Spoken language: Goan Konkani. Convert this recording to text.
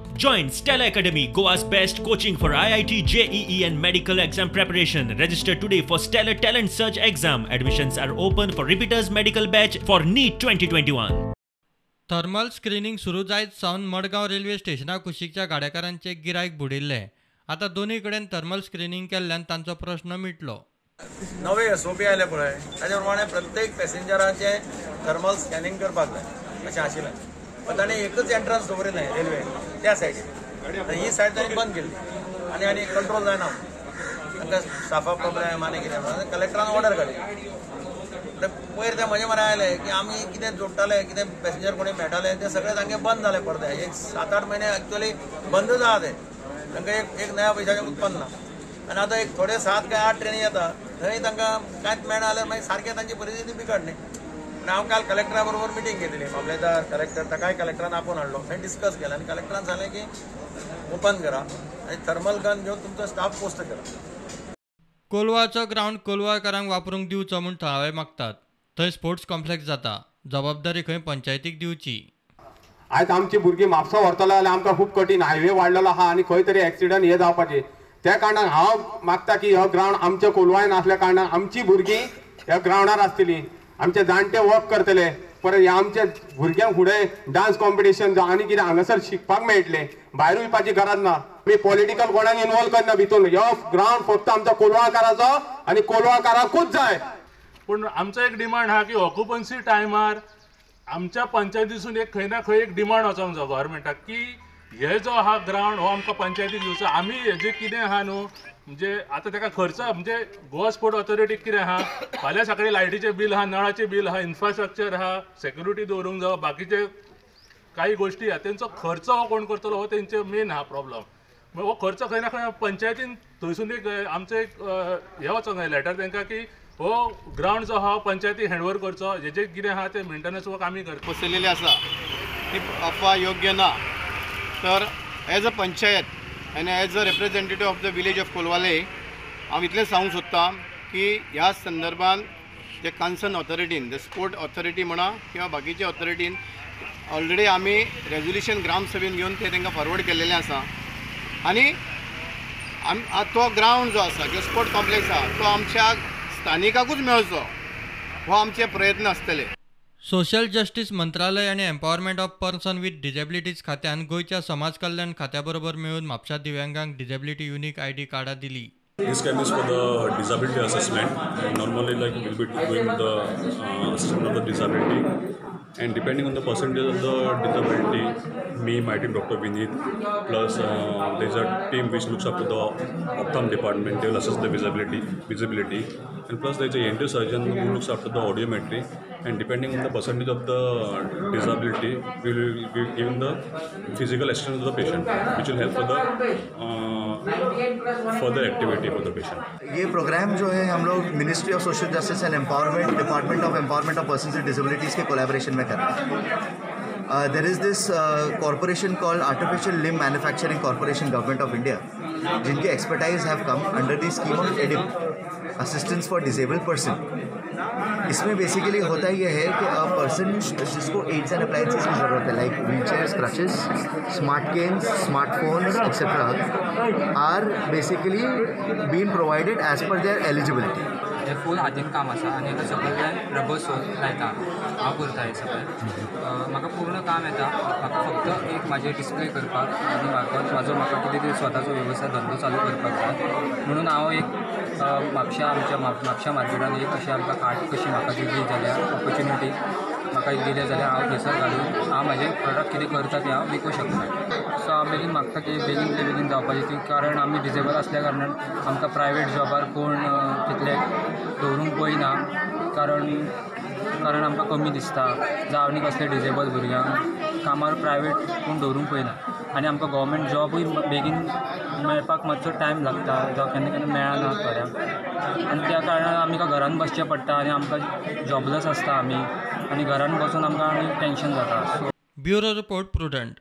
Join Stella Academy, Goa's best coaching for IIT, JEE and medical exam preparation. Register today for Stellar Talent Search exam. Admissions are open for repeaters medical batch for NEET 2021. Thermal screening सुरू जायत सावन मडगांव रेल्वे स्टेशना कुशीकच्या गाडेकारांचे गिरायक बुडिल्लें. आतां दोनूय कडेन थर्मल स्क्रिनींग केल्ल्यान तांचो प्रश्न मिटलो. नवे एसओपी आयले पळय, ताच्या प्रमाणे प्रत्येक पॅसेंजराचें थर्मल स्कॅनिंग करपाक जाय अशें आशिल्लें. पण ताणें एकच एंट्रन्स दवरिल्लें रेल्वे त्या सायडीन, ही सायड तांणी बंद केल्ली आनी आनी कंट्रोल जायना, तांकां स्टाफा प्रॉब्लेम आनी कितें. कलेक्टरान ऑर्डर काडली. पयर ते म्हजे मरे आयले की आमी कितें जोडटाले, कितें पॅसेंजर कोणी मेळटाले ते सगळे तांगे बंद जाले परते. एक 7-8 म्हयने एक्चुअली बंदच आहा ते, तांकां एक नया पयशाचें उत्पन्न ना. आनी आतां एक थोडे 7 काय 8 ट्रेनी येता, थंय तांकां कांयच मेळना जाल्यार मागीर सारकें तांची परिस्थिती बिकट न्ही. आनी हांव काल कलेक्टरा बरोबर मिटींग घेतली, मामलेदार कलेक्टर ताकाय कलेक्टरान आपोवन हाडलो, थंय डिस्कस केलें आनी कलेक्टरान सांगलें की ओपन करा आनी थर्मल गन घेवन तुमचो स्टाफ पोस्ट करा. कोलवाचो ग्रावंड कोलवाकारांक वापरूंक दिवचो म्हूण थळावे मागतात. थंय स्पोर्ट्स कॉम्प्लेक्स जाता, जबाबदारी खंय पंचायतीक दिवची. आयज आमची भुरगीं म्हापसा व्हरतलो जाल्यार आमकां खूब कठीण, हायवे वाडलेलो आहा आनी खंय तरी एक्सिडंट हे जावपाचे. त्या कारणान हांव मागता की हो ग्रावंड आमच्या कोलवायन आसल्या कारणान आमची भुरगीं ह्या ग्रावंडार आसतली, आमचे जाणटे वर्क करतले, परत ह्या आमच्या भुरग्यांक फुडें डान्स कॉम्पिटिशन जावं आनी कितें हांगासर शिकपाक मेळटलें, भायर वयपाची गरज ना. आमी पॉलिटिकल कोणाक इनवॉल्व करना भितून. हो ग्रावंड फक्त आमच्या कोलवाकाराचो आनी कोलवाकाराकूच जाय. पूण आमचो एक डिमांड आहा की ऑक्युपन्सी टायमार आमच्या पंचायतीसून एक खंय ना खंय एक डिमांड वचोंक जाय गव्हर्मेंटाक की हे जो आहा ग्रावंड हो आमकां पंचायतीक दिवचो. आमी हेजे कितें आहा न्हू, म्हणजे आतां ताका खर्च म्हणजे गोवा स्पोर्ट ऑथॉरिटीक कितें आहा, फाल्यां सकाळीं लायटीचें बील आहा, नळाचें बील आहा, इन्फ्रास्ट्रक्चर आहा, सेक्युरिटी दवरूंक जावो, बाकीचे काही गोश्टी आहा, तेंचो खर्च हो कोण करतलो हो तेंचे मेन आहा प्रॉब्लम. हो खर्च खंय ना खंय पंचायतीन थंयसून एक आमचें एक हें वचोंक जाय लेटर तांकां की हो ग्रावंड जो आहा पंचायती हँडओवर करचो, हेजें कितें आहा तें मेंटेनन्स वर्क आमी करता. पसरलेली आसा ती अफवा योग्य ना. तर एज अ पंचायत आनी as a representative of the village of Colvale हांव इतलें सांगूंक सोदतां की ह्या संदर्भान जे कन्सर्न ऑथॉरिटीन, the sport authority म्हणा किंवा बाकीच्या ऑथॉरिटीन ऑलरेडी आमी रेजोल्युशन ग्रामसभेन घेवन ते तांकां फॉरवर्ड केल्लेलें आसा. आनी तो ग्रावंड जो आसा किंवा स्पोर्ट कॉम्प्लेक्स आसा तो आमच्या स्थानिकाकूच मेळचो हो आमचे प्रयत्न आसतले. सोशल जस्टीस मंत्रालय आनी empowerment of person with disabilities खात्यान गोंयच्या समाज कल्याण खात्या बरोबर मेळून म्हापशा दिव्यांगांक डिजेबिलिटी युनिक आयडी कार्डां दिली. This camp is for the disability assessment. And normally, like, we'll be doing the assessment of the disability, and depending on the percentage of the disability, me, my team, Dr. Vineet, plus there's a team which looks after the ophthalm department. They will assess the visibility, and plus there's a ENT surgeon who looks after the audiometry. And depending on the percentage of the disability, we will be giving the physical assistance to the patient, which will help for the further activity for the patient. ये प्रोग्राम जो है हम लोग ministry of social justice and empowerment, department of empowerment of person with disabilities K collaboration में कर रहे हैं. There is this corporation called Artificial Limb Manufacturing Corporation, Government of India, जिनके expertise have come under the scheme of ADIP, assistance for disabled person. इसमें बेसिकली होता यह है कि अ पर्सन जिसको एड्स एंड अप्लाइंसेस की ज़रूरत है, like wheelchairs, crutches, smart canes, smartphones etcetera, are basically been provided as per their eligibility. हें फूल हातीन काम आसा आनी हेका सगळें रबर सोल लायता हांव करता हें सगळें. म्हाका पूर्ण काम येता, म्हाका फक्त एक म्हाजें डिस्प्ले करपाक आनी म्हाका म्हाजो म्हाका कितें तरी स्वताचो वेवसाय धंदो चालू करपाक जाय म्हणून हांव एक म्हापशा आमच्या म्हापशा मार्केटान एक अशें आमकां कार्ट कशी म्हाका दिली जाल्यार ऑपॉर्च्युनिटी म्हाका एक दिलें जाल्यार हांव थंयसर घालून हांव म्हाजें प्रोडक्ट कितें करता तें हांव विकूंक शकता. सो हांव बेगीन मागता की बेगीनले बेगीन जावपाची ती, कारण आमी डिजेबल आसल्या कारणान आमकां प्रायवेट जॉबार कोण तितले दवरूंक पळयना, कारण कारण आमकां कमी दिसता जावं आनी कसले डिजेबल भुरग्यांक कामार प्रायवेट कोण दवरूंक पळयना आनी आमकां गव्हर्मेंट जॉबूय बेगीन मेळपाक मातसो टायम लागता, जावं केन्ना केन्ना मेळना थोड्यांक, आनी त्या कारणान आमकां घरान बसचें पडटा आनी आमकां जॉबलेस आसता आमी आनी घरान बसून आमकां आनी टेंशन जाता. Bureau report, Prudent.